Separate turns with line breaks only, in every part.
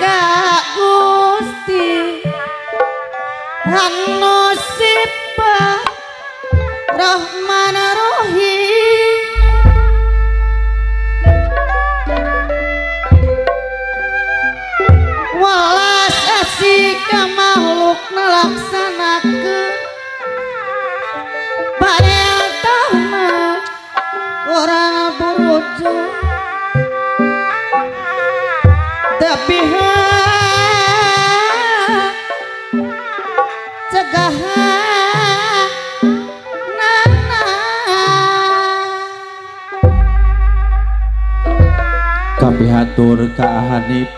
ka Gusti anu sifat Rahman Rahim. Welas asih ka makhluk nalaksanakeun parentahna ora buruju tapi cegahan nana.
Kapihatur ka Hanif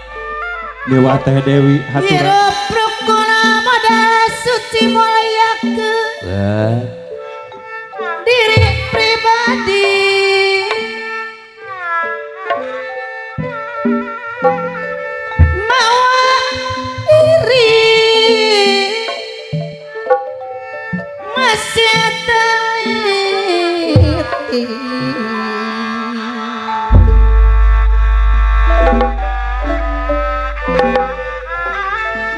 Dewa Teh Dewi haturan.
Hirup rukuna modal suci muliakeun diri pribadi. Mawa diri masih teliti.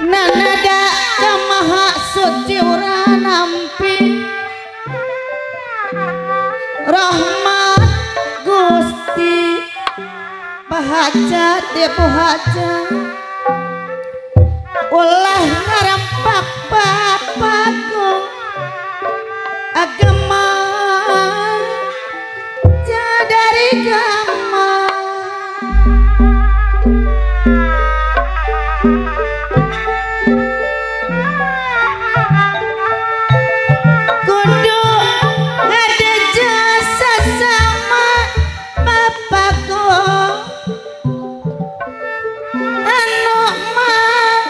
Nanada kamaha suci ora nampi rahmat Gusti bahaja debu haja ulah ngarampak bapakku agama jadari gama. Kudu ada jasa sama bapakku anu maaf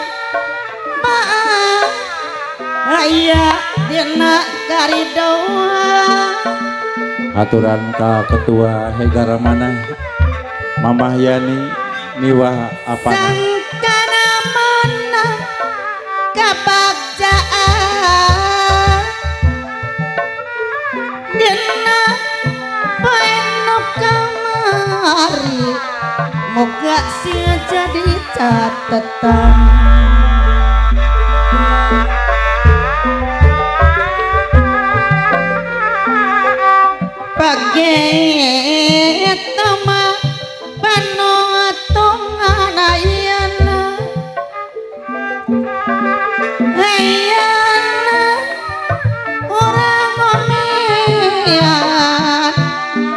aya dina karidoa.
Aturan ka Ketua Hegaramana Mamah Yani miwah apana
sangkana mana kabagjaan dina poe nu kamari moga sia jadi catetan. Paget nama panotongan ayana ayana urang omean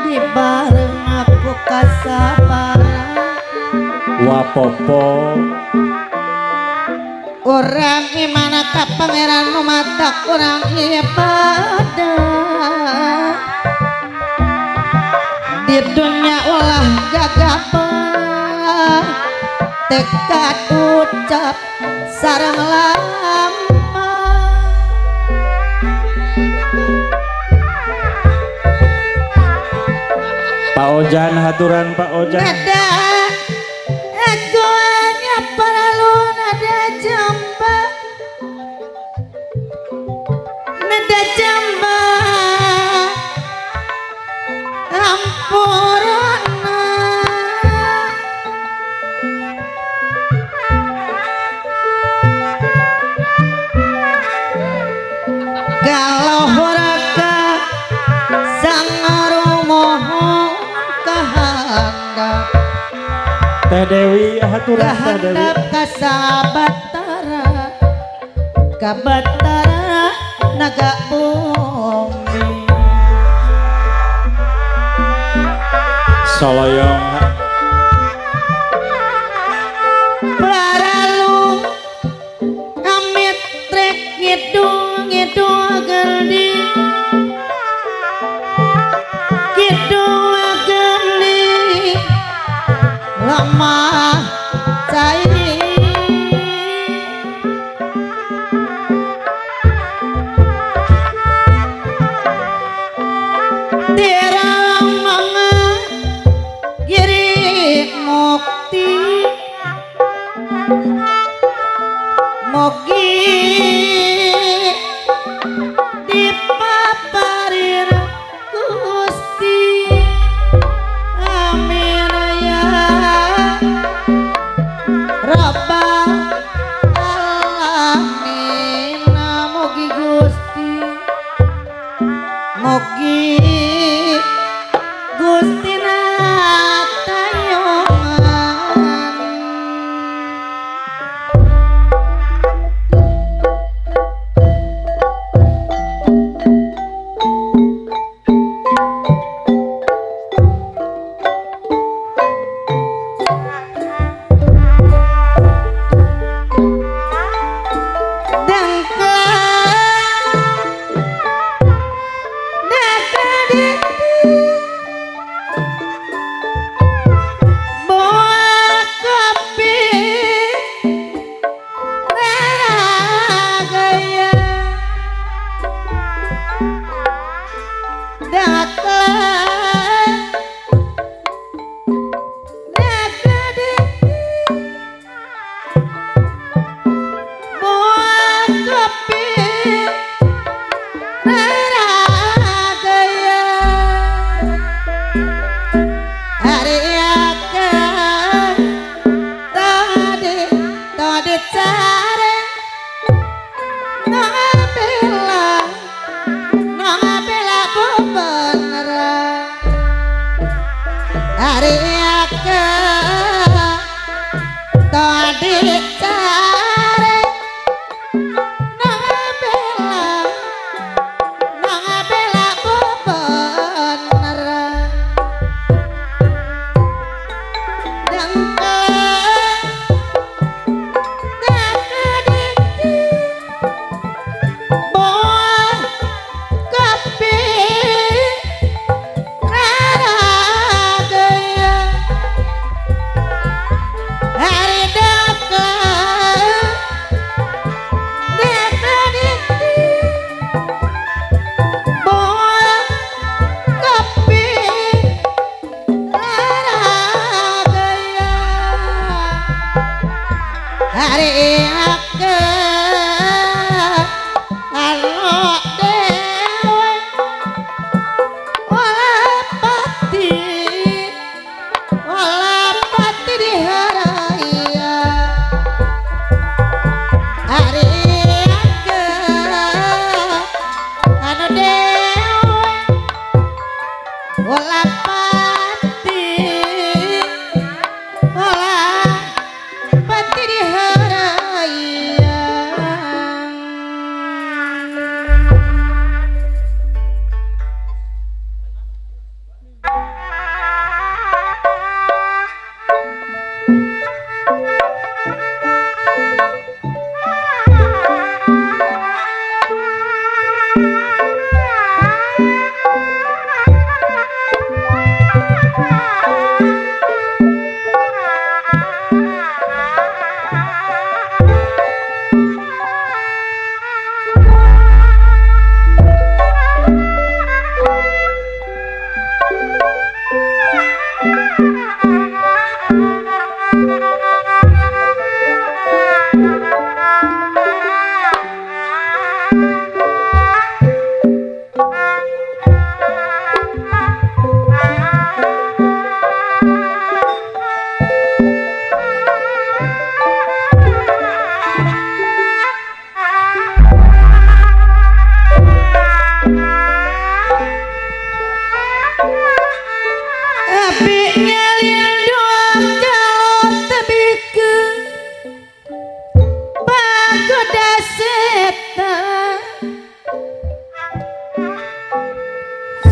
di bareng aku kasabaran
wapopo
urang imana ka pangeran nu matak urang ibadah di dunia ulah gagapah tekad ucap sareng lama.
Pak Ojan haturan Pak Ojan.
Nada egoanya perlu nada jamba nada jamba ampurana. Kalau horaka sangaru mohon kahandap
Teh Dewi haturan Teh Dewi
kahandap kasabatara kabatara naga bumi.
Soloyong
Paralu amit trek ngidung ngidung gerdi ngidung gerdi lemah cair Mogi dipaparir Gusti. Amin ya Hari ke tadi cari nang bela bener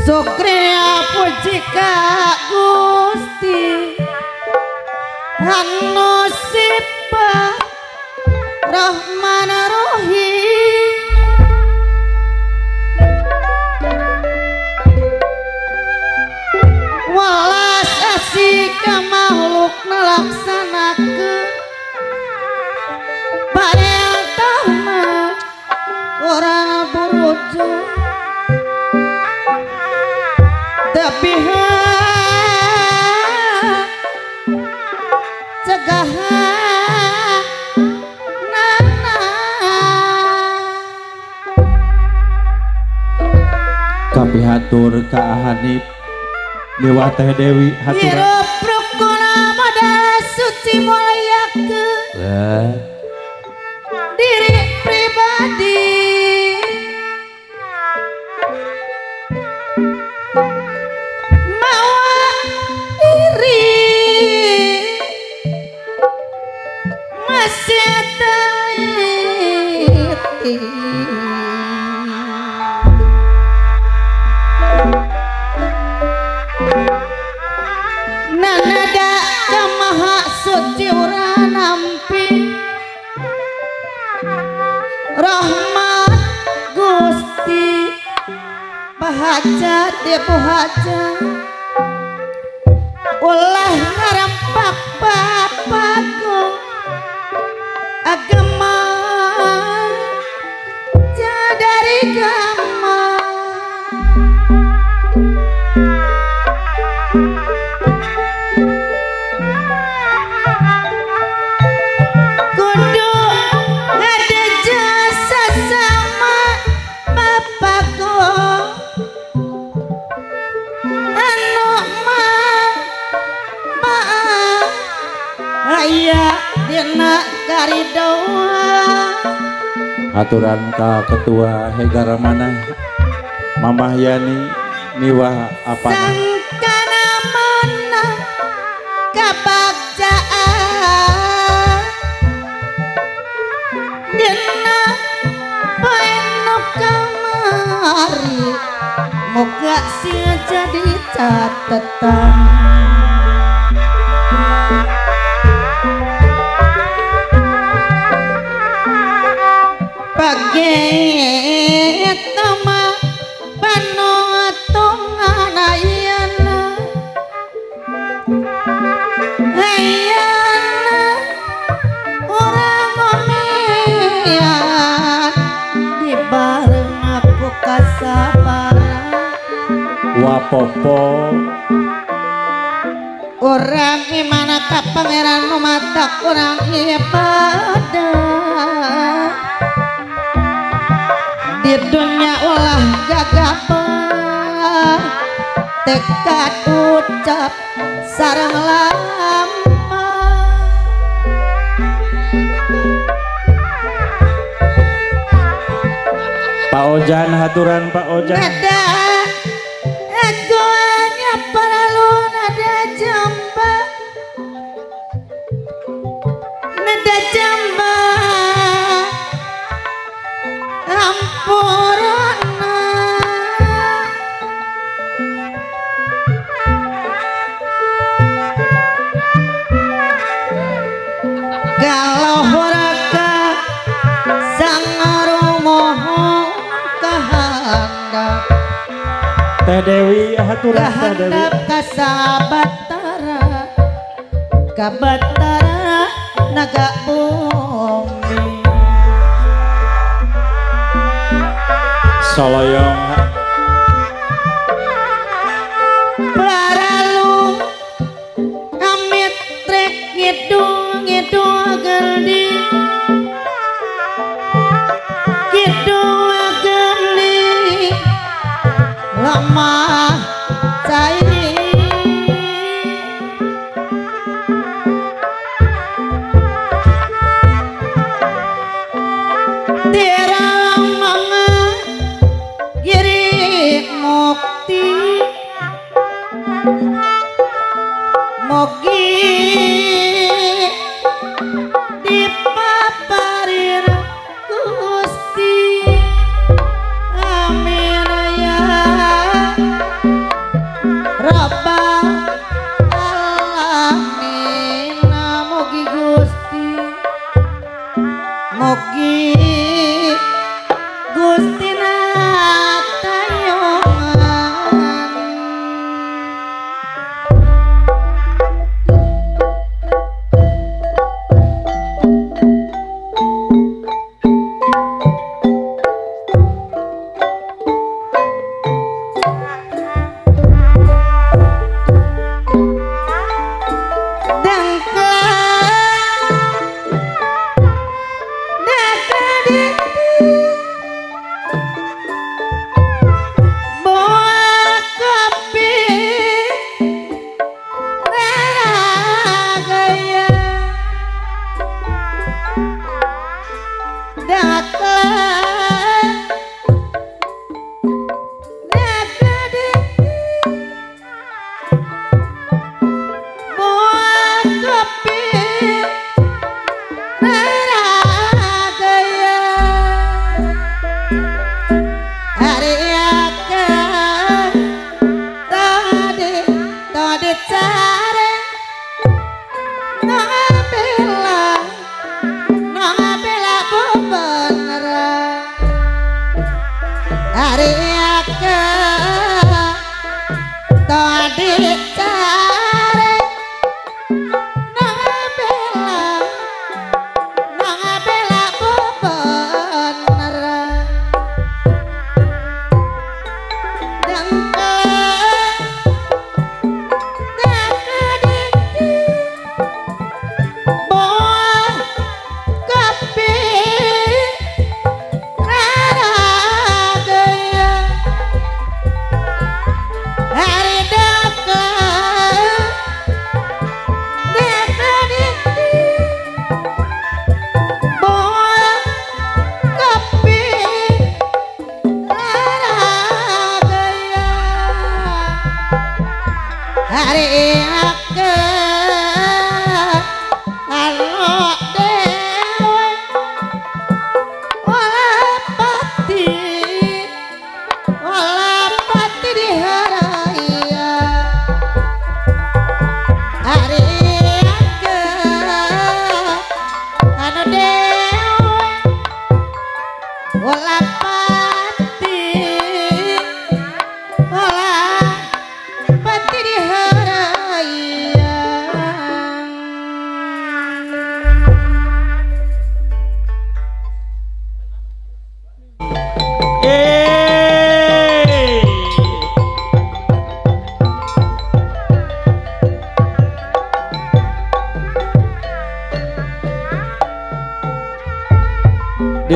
Sukriya puji ka Gusti anu sifat Rahman Rahim welas asih ka makhluk nalaksanakeun parentahna ora burujuk tepihan cegahan nana
kapihatur ka Hanif Dewa Teh Dewi haturan
hirup rukuna modal suci mulyakeun diri pribadi mawa diri masih teliti nanada kamaha suci ora nampi rahmat Gusti bahaja debu haja ulah ngarampak bapakku agama jadari gama kudu ada jasa sama bapakku anu ma aya dina karidoa
haturan ka ketua Hegaramana Mamah Yani niwah apana
sangkana mana sing jadi catetan. Paget mah panotongan ayana ayana urang omean di bareng aku kasabaran
wapopo
urang imana ka pangeran nu matak urang ibadah di dunia ulah gagapah tekad ucap sareng lama.
Pak Ojan haturan Pak Ojan.
Nada agoanya perlu nada jamba nada jamba ampurana kalau horaka sangaru mohon kahandap
Teh Dewi haturan Teh Dewi
kahandap kasabatara kabatara naga bumi
Soloyong
Paralu amit trek ngidung ngidung gerdi ngidung gerdi lemah cair terang mama giri mukti mogi dipaparir Gusti amin ya Rabbal alamin mogi Gusti mogi Gusti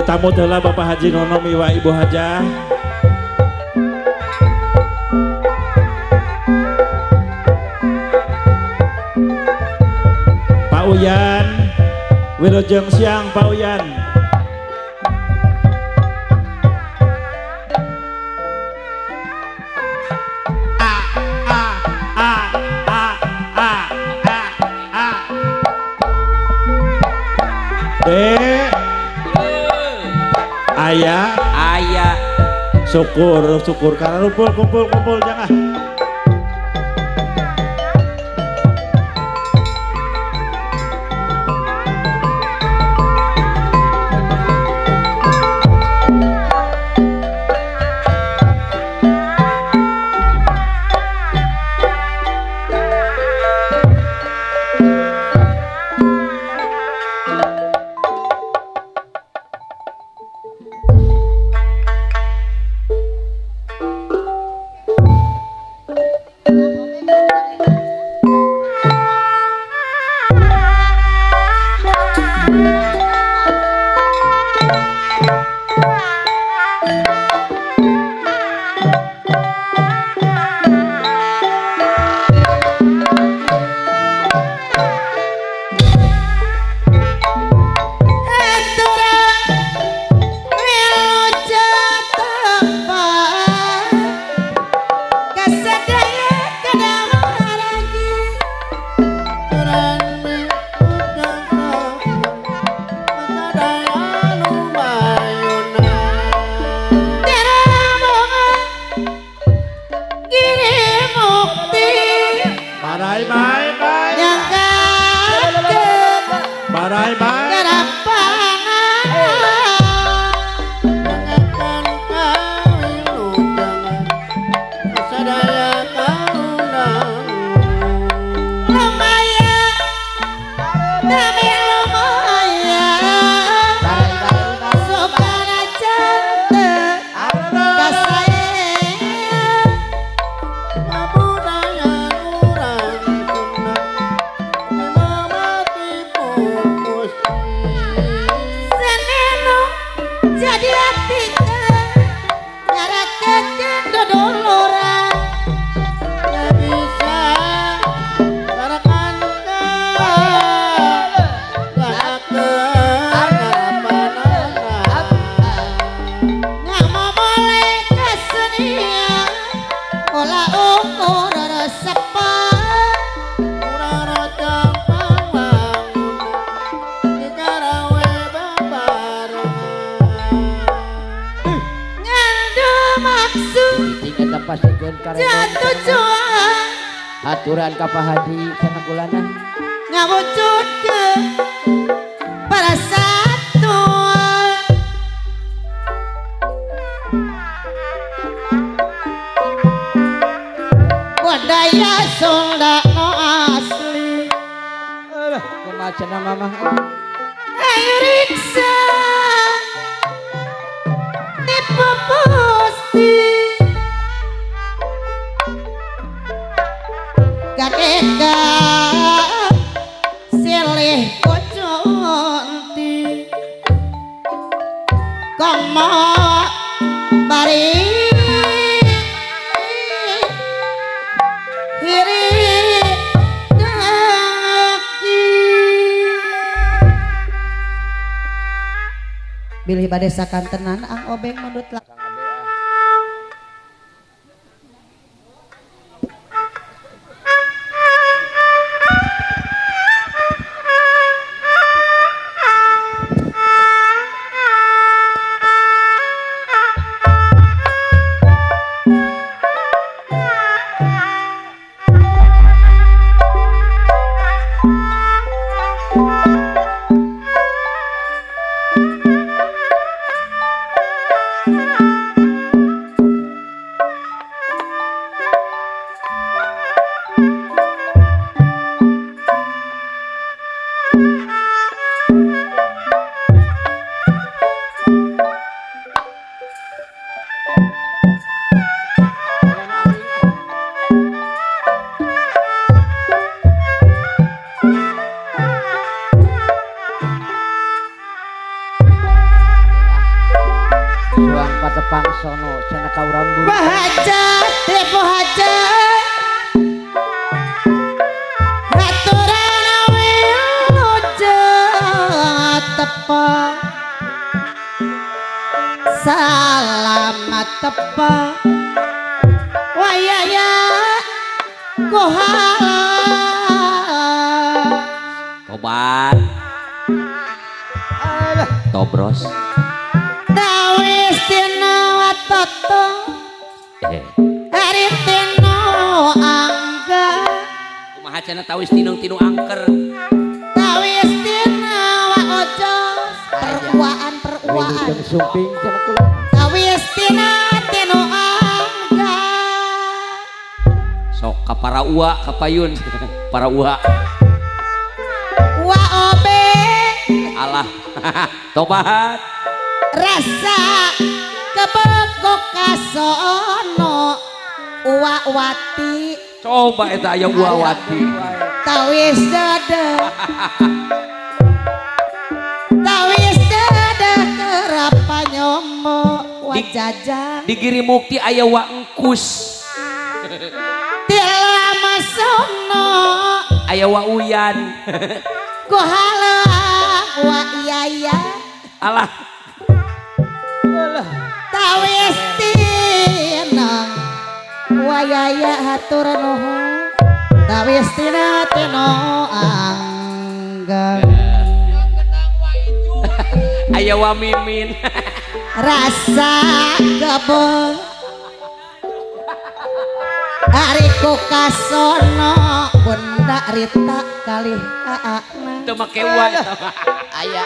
Ditamut heula Bapak Haji Nono miwa Ibu Hajah. Pak Uyan, wilujeng siang Pak Uyan. A A A A A A A D Ayah,
ayah,
syukur, syukur karena kumpul, kumpul, kumpul jangan.
Aturan ka Pak Haji sanakulana
ngawujudkeun persatuan. Budaya Sunda nu asli.
Kumaha cenah mamah?
Ayo riksa tipu pusti. Kadeka silih koconti komo bari hiri daki. Bilih bade sakantenan Ang Obeng mundut. tepa salamat tepa wayaya kohala
tobat tobros
tawis tina watoto ari tino angga
kumaha cenah tawis tinung tinu angker
tawis tina wa ojo peruaan peruaan
sumping cenah kula
tawis tina tinu angga
sok ka para ua kapayun para ua
wa obe
alah tobat
rasa kebegok kasono uwa wati
coba eta aya uwa wati
tawis dede tawis dede kerapa nyomo wajaja
di Giri Mukti aya wa engkus
tilama sono
aya wa uyan
kohala wa iya
alah
tawis tina wayaya hatur nuhun tawis tina tino angga
aya wa mimin
rasa gebo ariku kasono bunda Rita kalih aakna
teu make wa
aya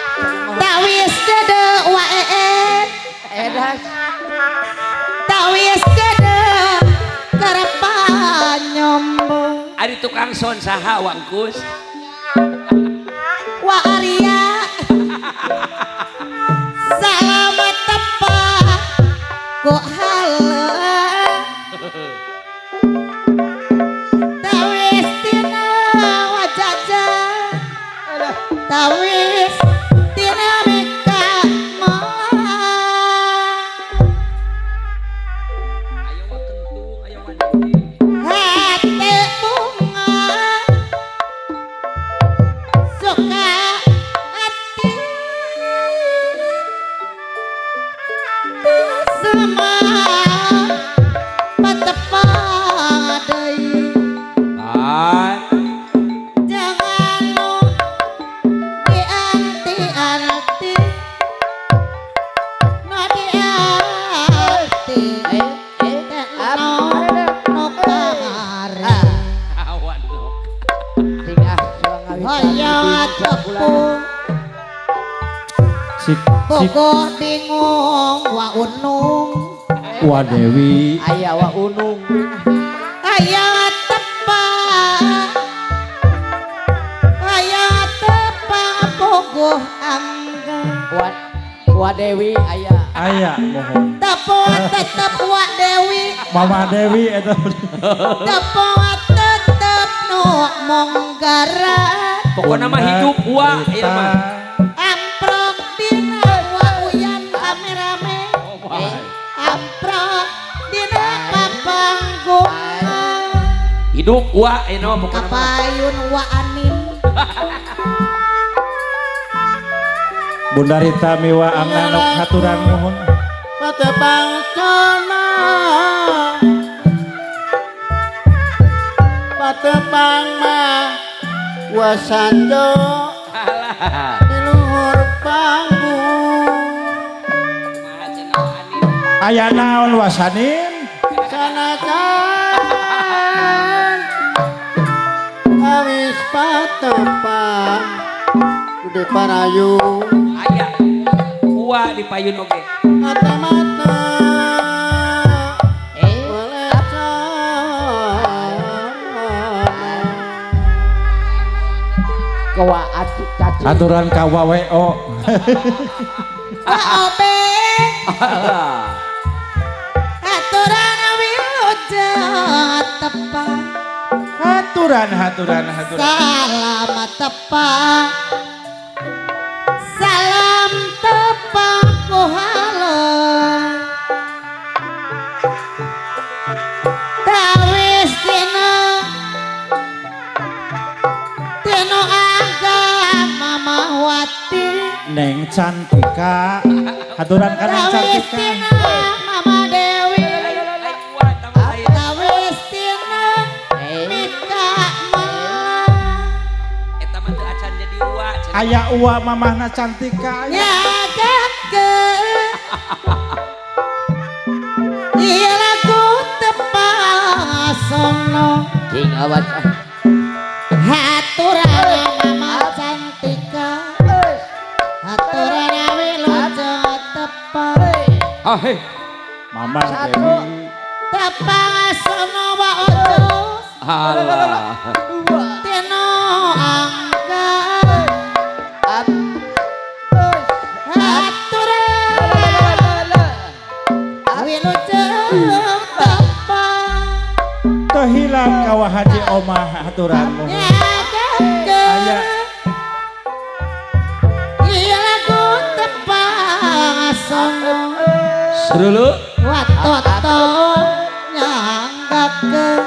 tawis dede wa een
edas
tawis dede karepa nyombo
ari tukang son saha wangkus
wa Arya salamat tepa kok hala tawis tina wajaja tawis tina mika moa
ayo wa kentung ayo wa deui
hate bunga suka hati semua patepang deui jangan lu dianti-anti no dianti no no kamari
awan nok
hoyong tepung
sik sik
bogoh bingung wa unung
wa Dewi
aya wa unung
aya tepang aya tepang bogoh angga
wa Dewi aya
aya mohon
tepo tetep wa Dewi
Mama Dewi eta
tepo tetep nu monggara
pokona mah hidup wa ieu mah
amprok dina wa uyan rame-rame amprok dina papanggungan
hidup wa ieu mah pokona mah
kapayun wa anim
Bunda Rita miwa anganok haturan nuhun
patepang cana patepang mah wasanjo
alah
di luhur panggung
aya naon wasanin
sanajan awis patepang udah parayu
aya ua di payun oge
mata-mata
aturan ka wa wo
wa obe aturan wilujeng tepang
haturan haturan haturan
salamat tepang salam tepang kohala tawis dina tino angga Mama Wati
Neng Cantika, haturan ka Neng Cantika.
Mama Dewi, tawis tina Mika Melang.
Eta mah teu acan jadi uwa.
Aya uwa mamahna Cantika.
Nyagakeun ieu lagu tepasono.
Cing awas ah.
Haturan Mama Cantika, haturan wilujeng tepang.
Ah heh.
Mama Dewi.
Tepasono wa utus.
Alah.
Tino angka. Haturan wilujeng tepang.
Tehilap kawah haji omah haturanmu. Aya.
Iya lagu tepasono.
Serulu.
Watoto nyanggakeun.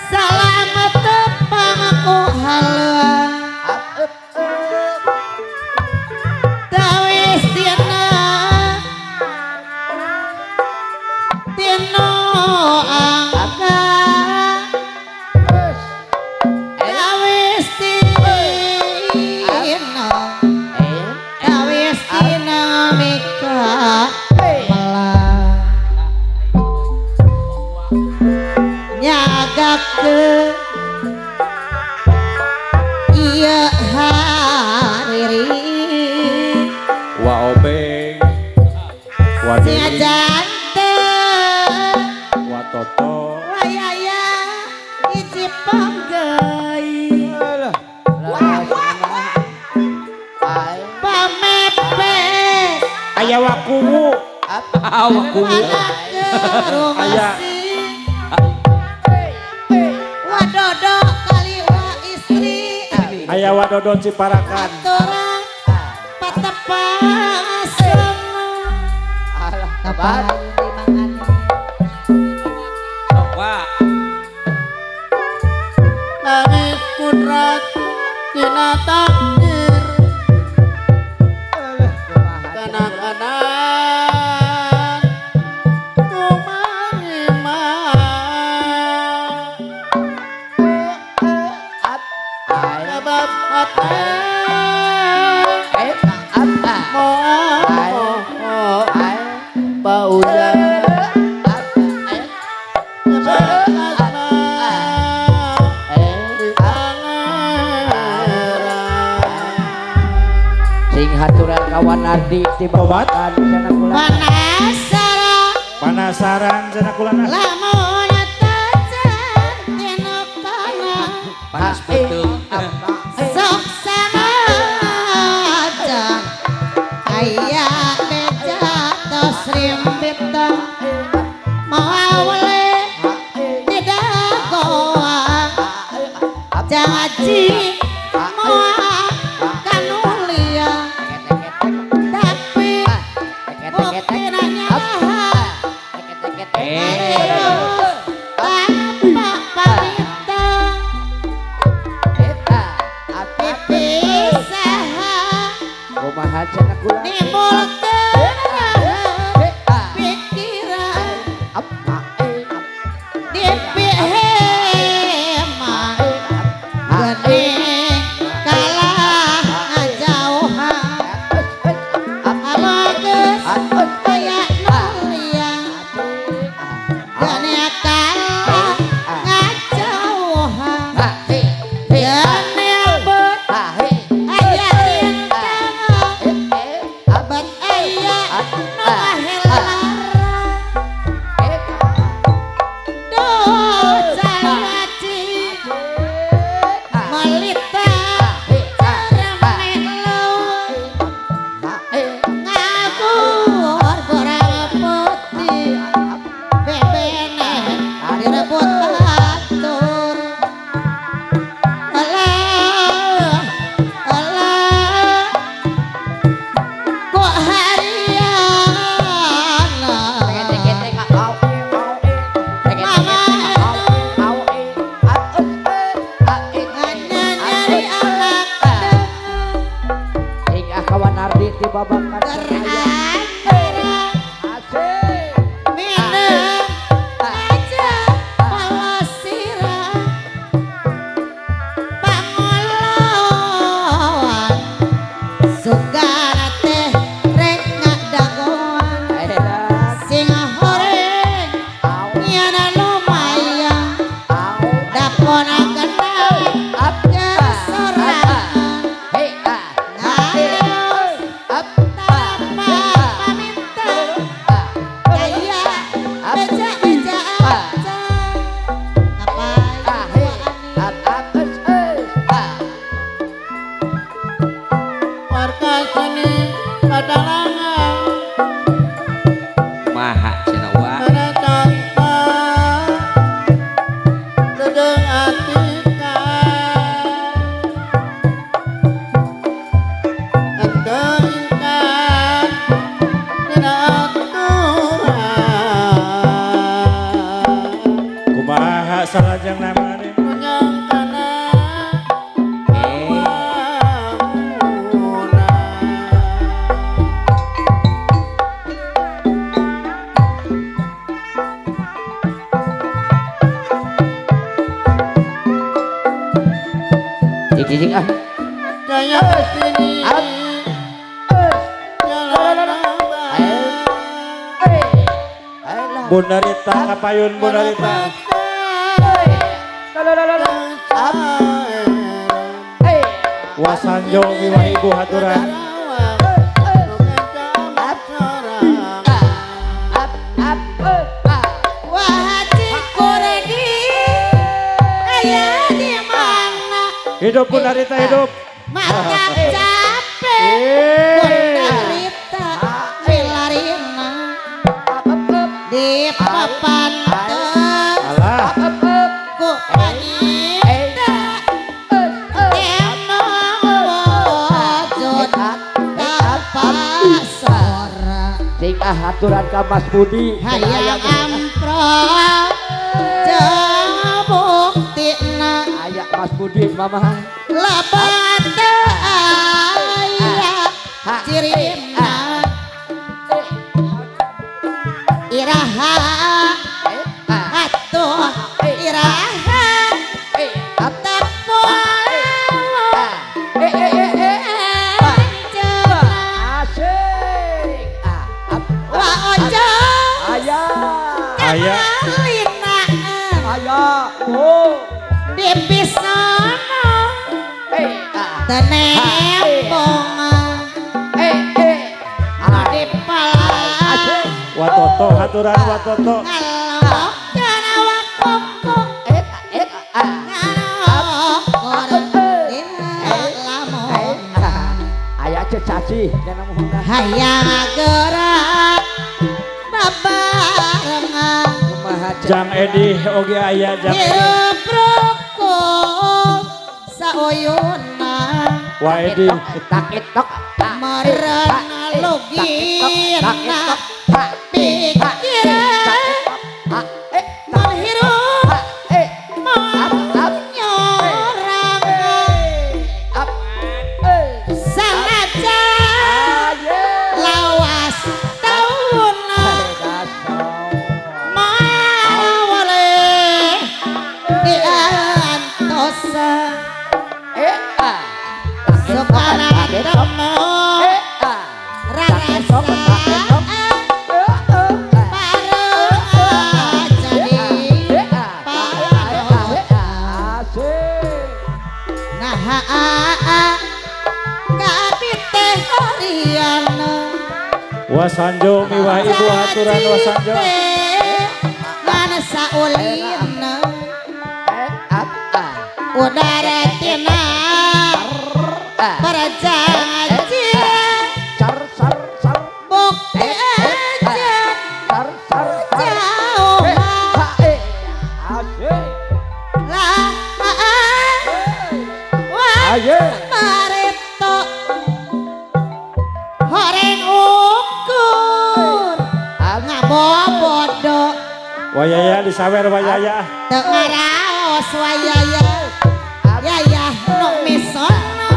Salam tepang ku haleuang. Tawis tina tino angka. Tawis tina, tawis tina mika melang. Nyagakeun ieu hariri.
Wa Obeng, wa Dewi,
janten,
wa Toto,
wa Yaya hiji panggai. Pamepes
aya wa kuwu,
Wa kuwu.
Aya.
Wa Dodo kali wa istri.
Aya wa Dodo Ciparakan.
Aturan patepasono.
Alah
Kapan dimangani.
Wah.
Nangis kudrat tina takdir. Kanak-kanak tumarima. Sebab hati moal pauja. Sebab asma di pangeran.
Sing haturan kawan Ardi ti
Tobat.
babakan cenah kula.
Penasaran
Penasaran cenah kulana.
lamun tacan tino kana.
Panas beuteung.
Sok sanajan aya beja tos rimbita. Moal wele didagoan. Janji moal kanulia. Tapi buktina nyaha harus tanpa pamitan. Pipisaha
Kumaha cenah kula.
nimbul teu pikiran. Dipihema geuning kalakuan.
babakan
Bunda Rita kapayun Bunda Rita. Wasanjo miwah ibu haturan. Hidup Bunda Rita hidup.
Mata capek Bunda Rita wilarina di papan
alah
ku panyita teno wujud tanpa sora
sing aturan ka Mas Budi
hayang amprok buktina
aya Mas Budi mama
lebat aya cirina iraha atuh iraha wa ojo
aya
aya
aya oh
di pisono tenembong di pala
watoto haturan watoto
ngalok awak koko
aya cecaci
hayang gerak babarengan
Jang Edi oge aya Jang
hirup rukun sauyuna
Wa Edi
tak
meren logina pikiran menghirup nyorang sanajan lawas tauna mawale diantosa sukana temu rarasa bareng jadi nah kapite horiana
Wasanjo miwah ibu haturan wasanjo
ngan saulina udara tina perjanjian bukti aja jauh lah wah marito horeng ukur ngabobodo
wayaya disawer wayaya
teu ngaraos wayaya yayah nu misono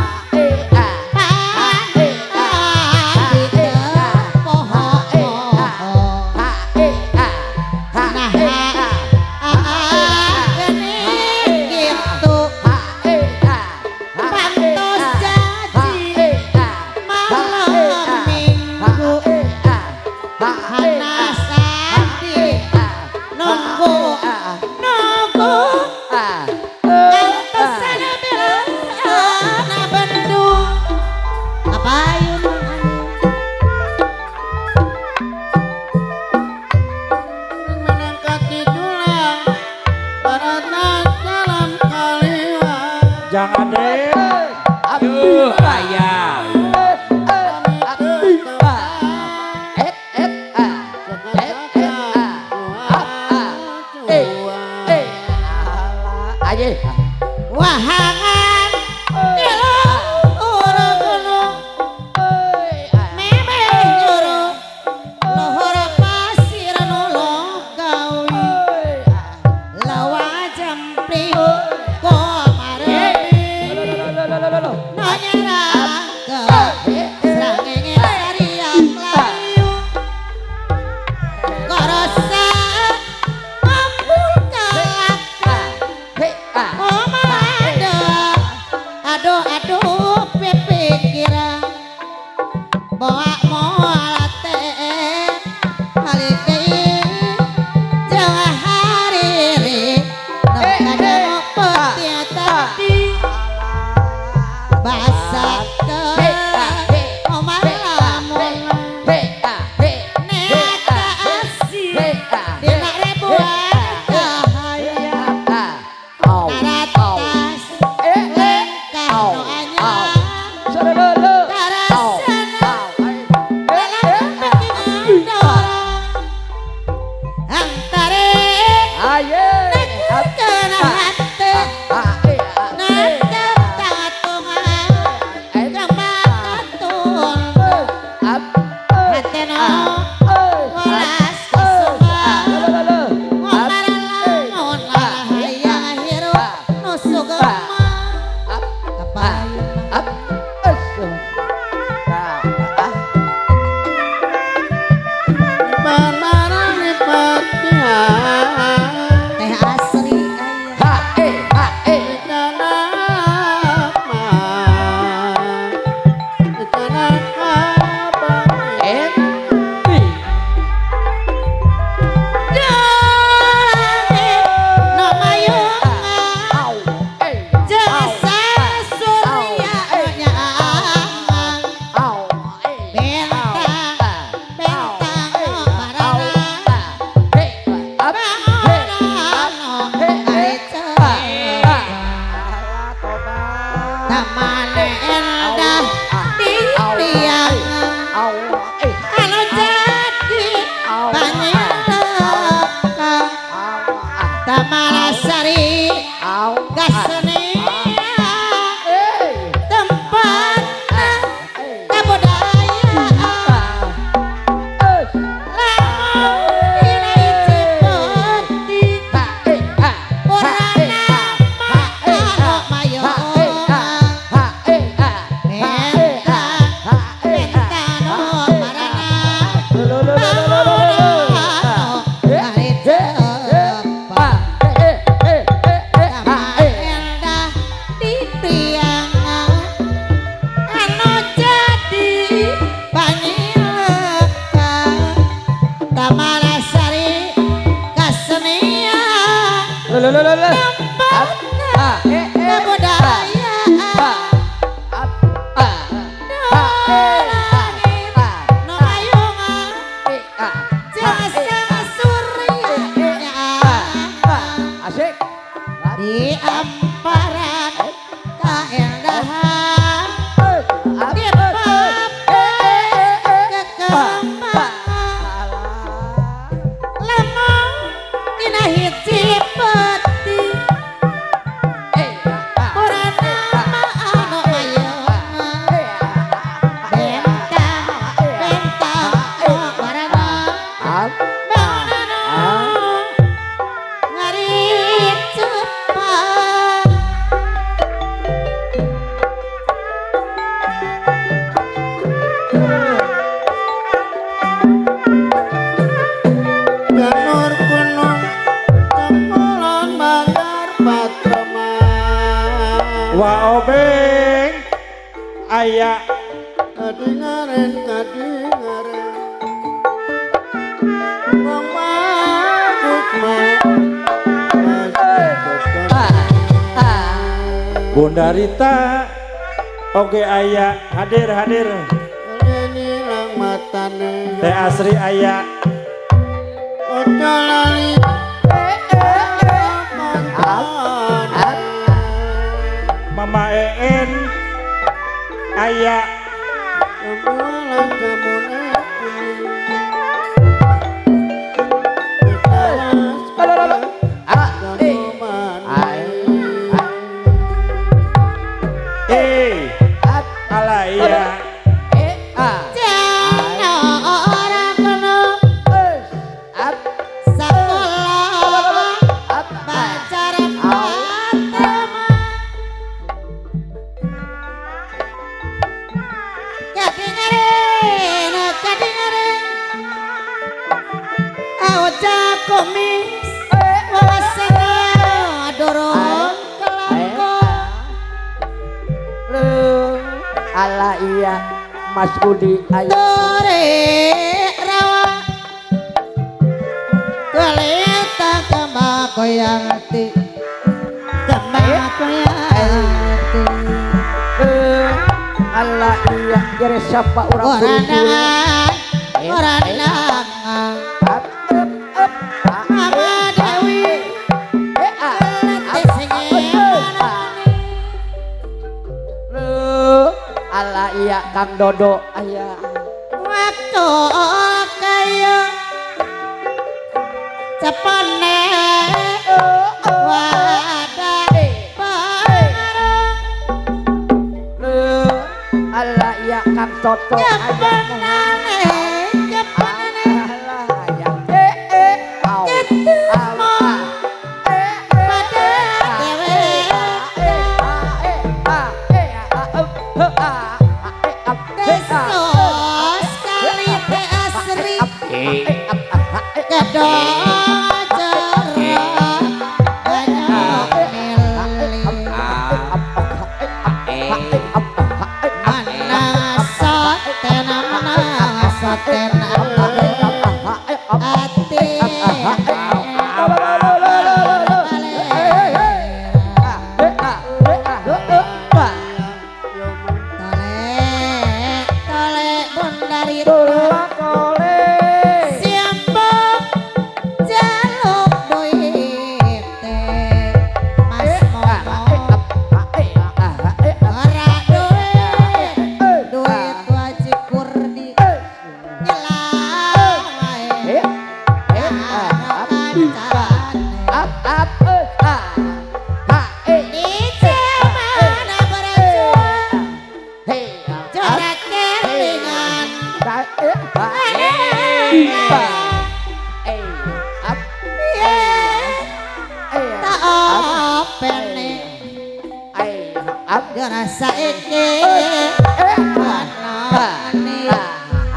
Jang Ade.
Yuh, aya.
Wahangan urung gunung memeh nyuruh luhur pasir nulung gawi lawa jempling komaremi nanyera ke srengenge sariang layu korosa aduh aduh pikiran bawa moal teh kali deui jauh hari nu kadang peti tadi basa ke omar lamun neta asih dina ribuan cahaya naratas di amparan kaendahan di kekembangan lemong dina hiji peti purnama anu mayungan bentang bentang warna
Wa obeng aya
kadingaren kadingaren
Bunda Rita oge aya hadir hadir Teh Asri aya iya. Ala iya.
Ala iya Mas Budi ayo
tore rawa keleta kembang koyang ti kembang koyang ti
ala iya kira siapa orang
orang lanang Mama Dewi
ala iya Kang Dodo aya
waktu kaya cepane wadah pengarang
ala iya Kang Toto
cepane cepane
ala iya
ketemu pada dewe sekali asri kedong cerah banyak milih mana sotena mana sotena hati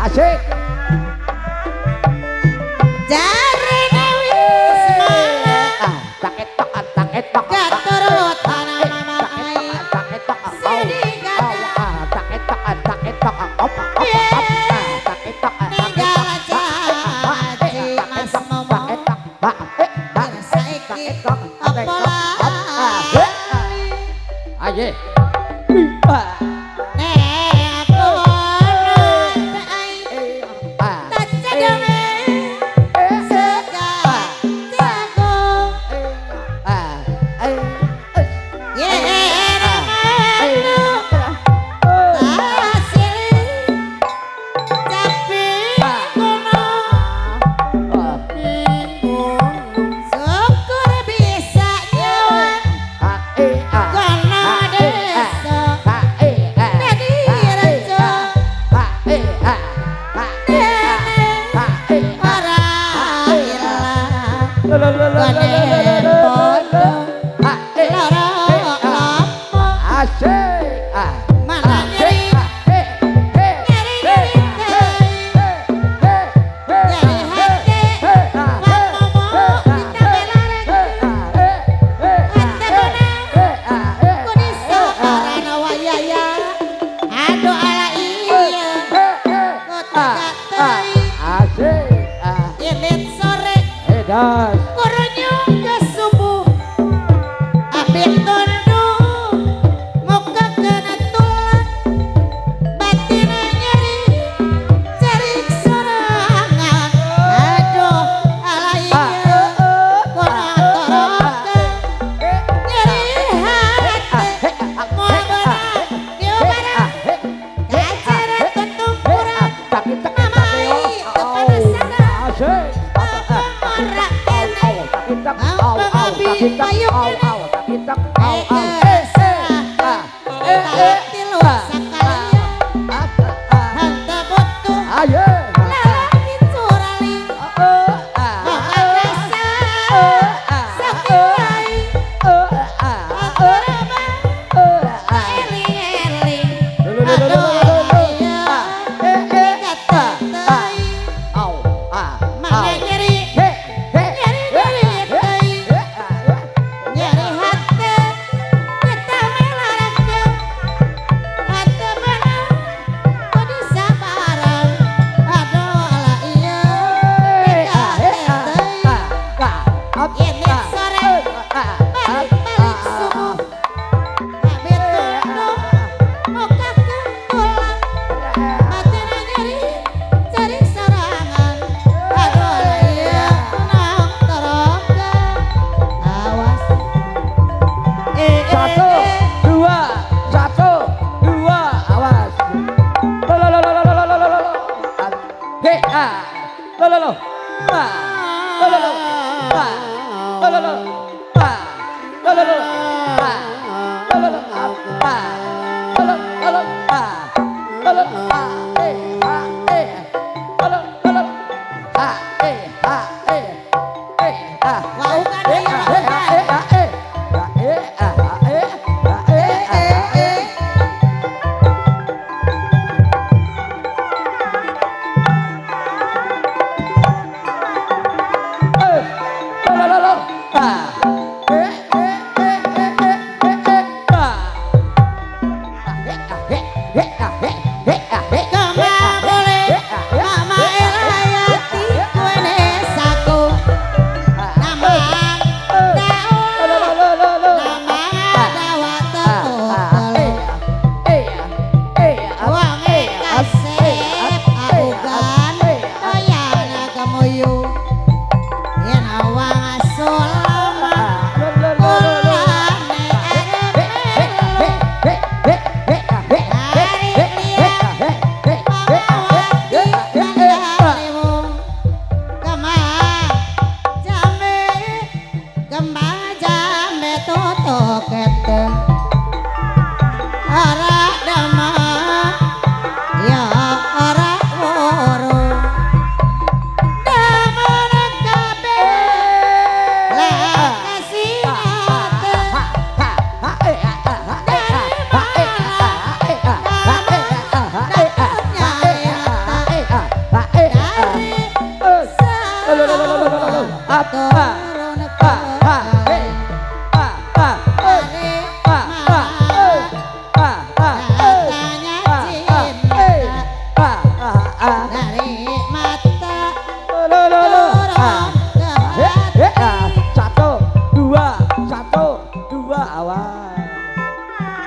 asik tak au au tapi tak au au eh eh ah eh eh ayo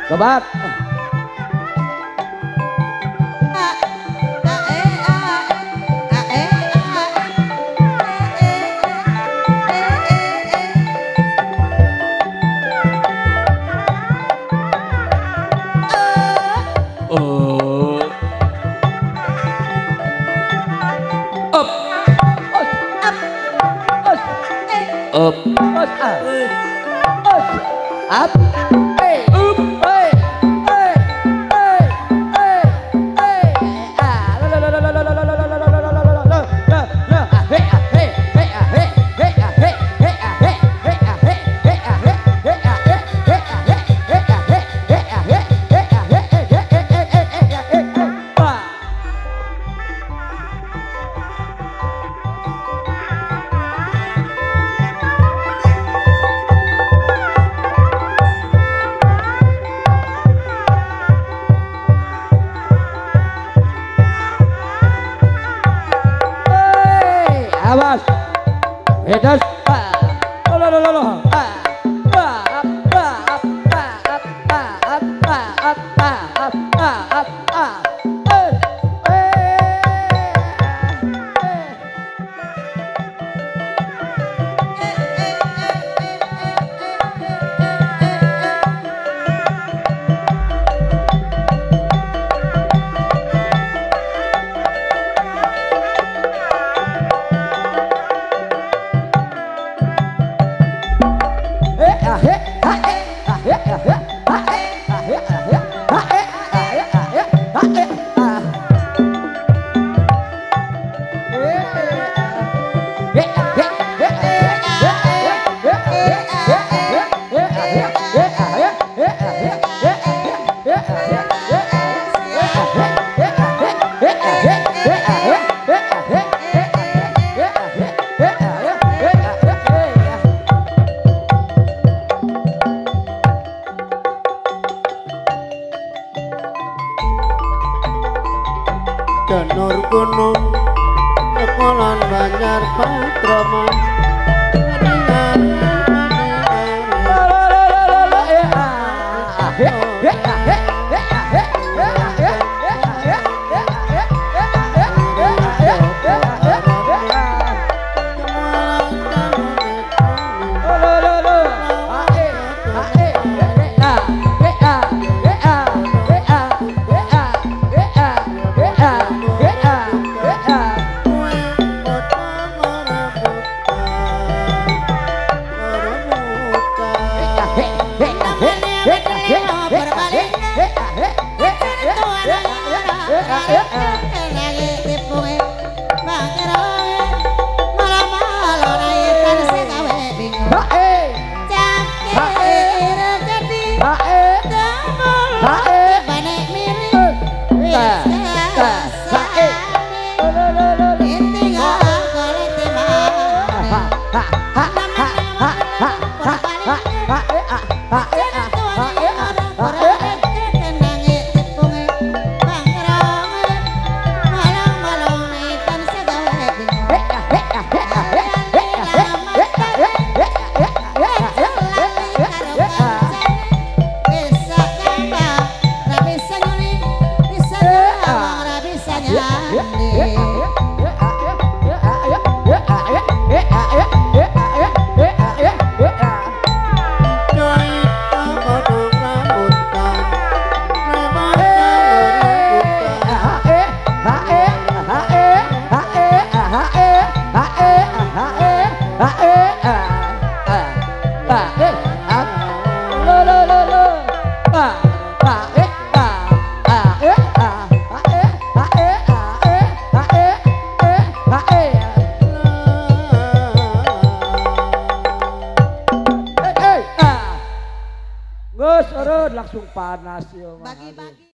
Sobat. Up, up, up, up, awas. Hedas. Lo lo lo lo.
Gunung Sekolah Banjar Patrama.
Langsung panas yo.
Bagi-bagi.